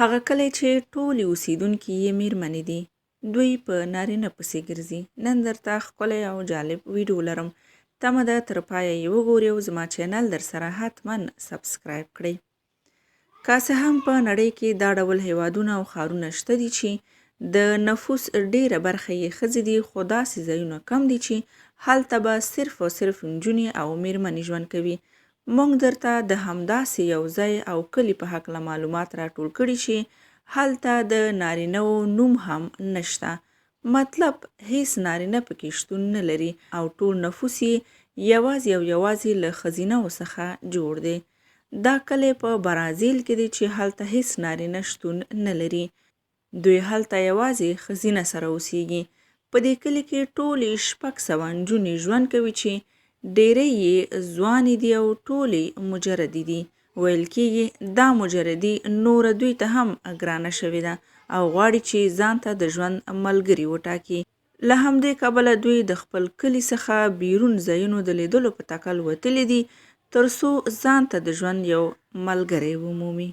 هغه کلی چې ټولې اوسیدونکي یې میرمنې دي. دوی په نارینه پسې ګرځي. نن درته ښکلی او جالب ویډیو لرم. تمه ده تر پایه یې وګورئ او زما چینل درسره حتما سبسکرایب کړئ. که څه هم په نړۍ کې دا ډول هیوادونه او ښارونه شته دي چې د نفوس ډیره برخه یې ښځې دي، خو داسې ځایونه کم دي چې هلته به صرف او صرف نجونې او میرمنې ژوند کوي. موږ درته د همداسې یو ځای او کلي په هکله معلومات راټول کړي چې هلته د نارینه وو نوم هم نشته. مطلب هیڅ نارینه پکې شتون نه لري او ټول نفوس یې یوازې او یوازې له ښځینه وو څخه جوړ دی. دا کلی په برازیل کې دی چې هلته هیڅ نارینه شتون نه لري. دوی هلته یوازې ښځینه سره اوسیږي. په دې کلي کې ټولې 600 نجونې ژوند کوي چې ډیری یې ځوانې دي او ټولې مجردې دي. ویل کیږي دا مجردي نوره دوی ته هم ګرانه شوې ده او غواړي چې ځان ته د ژوند ملګري وټاکي. له همدې کبله دوی د خپل کلي څخه بیرون ځایونو د لیدلو په تکل وتلي دي تر څو ځان ته د ژوند یو ملګری ومومي.